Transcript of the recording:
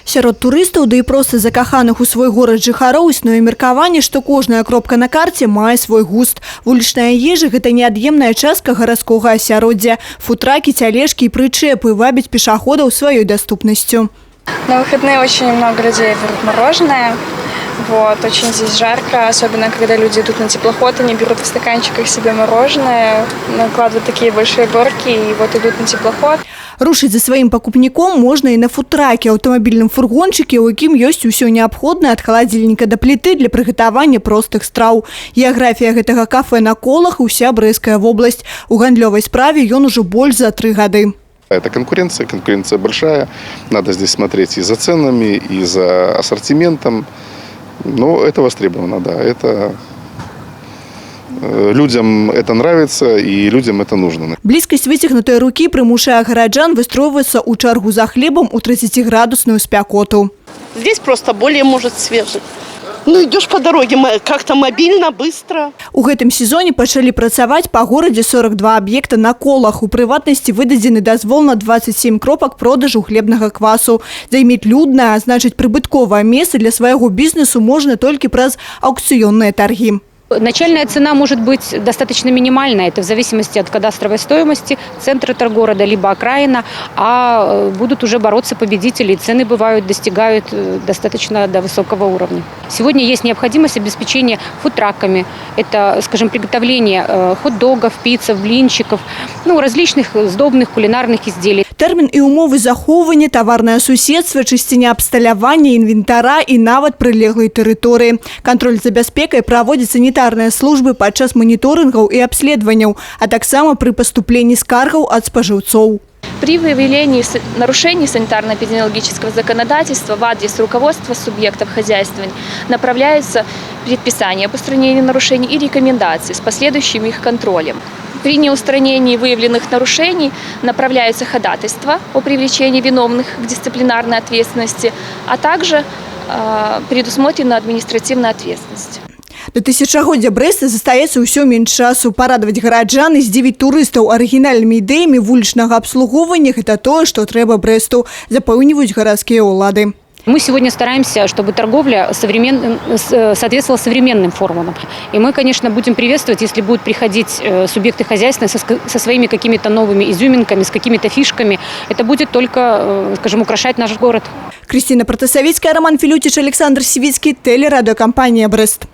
Сярод турыстаў, ды і проста закаханых у свой горад жыхароў існуе меркаванне, што кожная кропка на карце мае свой густ. Вулічная ежа — гэта неад'емная частка гарадскога асяроддзя. Фудтракі, цялежкі і прычэпы вабяць пешаходаў сваёй даступнасцю. На выходные очень много людей берут мороженое. Вот, очень здесь жарко, особенно когда люди идут на теплоход, они берут в стаканчиках себе мороженое, накладывают такие большие горки и вот идут на теплоход. Рушыць за сваім пакупніком можна і на фудтраке, аўтамабільным фургончыке, у якім ёсць усё неабходнае ад халадзільніка да пліты для прыгатавання простых страў. Геаграфія гэтага кафе на колах — уся Брэсцкая вобласць. У гандлёвай справе ён ужо больш за 3 гады. Это конкуренция, конкуренция большая. Надо здесь смотреть и за ценами, и за ассортиментом. Но это востребовано, да. Это людям это нравится, и людям это нужно. Блізкасць выцягнутай рукі прымушае гараджан выстройвацца ў чаргу за хлебам у 30-градусную спякоту. Здесь просто более, может, свежий. Ну, идешь по дороге, как-то мобильно, быстро. У гэтым сезоне пачалі працаваць па горадзе 42 аб'екта на колах. У прыватнасці, выдадзены дазвол на 27 кропак продажу хлебнага квасу. Займець люднае, а значыць, прыбытковае месца для свайго бізнесу можна толькі праз аўкцыённыя таргі. Начальная цена может быть достаточно минимальная, это в зависимости от кадастровой стоимости центра города либо окраина, а будут уже бороться победители, и цены бывают, достигают достаточно до высокого уровня. Сегодня есть необходимость обеспечения фудтраками, это, скажем, приготовление хот-догов, пиццев, блинчиков, ну, различных сдобных кулинарных изделий. Тэрмін і умовы захоўвання, таварнае суседства, чысціня абсталявання, інвентара і нават прылеглай тэрыторыі. Кантроль за бяспекай праводзяць санітарныя службы падчас маніторынгаў і абследаванняў, а таксама пры паступленні скаргаў ад спажыўцоў. При выявлении нарушений санитарно-эпидемиологического законодательства в адрес руководства субъектов хозяйствования направляются предписания об устранении нарушений и рекомендации с последующим их контролем. При неустранении выявленных нарушений направляются ходатайства о привлечении виновных к дисциплинарной ответственности, а также предусмотрена административная ответственность. Да тысячагоддзя Брэста застаецца ўсё менш часу. Парадаваць гараджан і здзівіць турыстаў арыгінальнымі ідэямі вулічнага абслугоўвання — гэта тое, што трэба Брэсту, запэўніваюць гарадскія ўлады. Мы сегодня стараемся, чтобы торговля соответствовала современным формам. И мы, конечно, будем приветствовать, если будут приходить субъекты хозяйства со своими какими-то новыми изюминками, с какими-то фишками. Это будет только, скажем, украшать наш город. Крысціна Пратасавіцкая, Раман Філюціч, Аляксандр Сівіцкі, тэлерадыёкампанія «Брэст».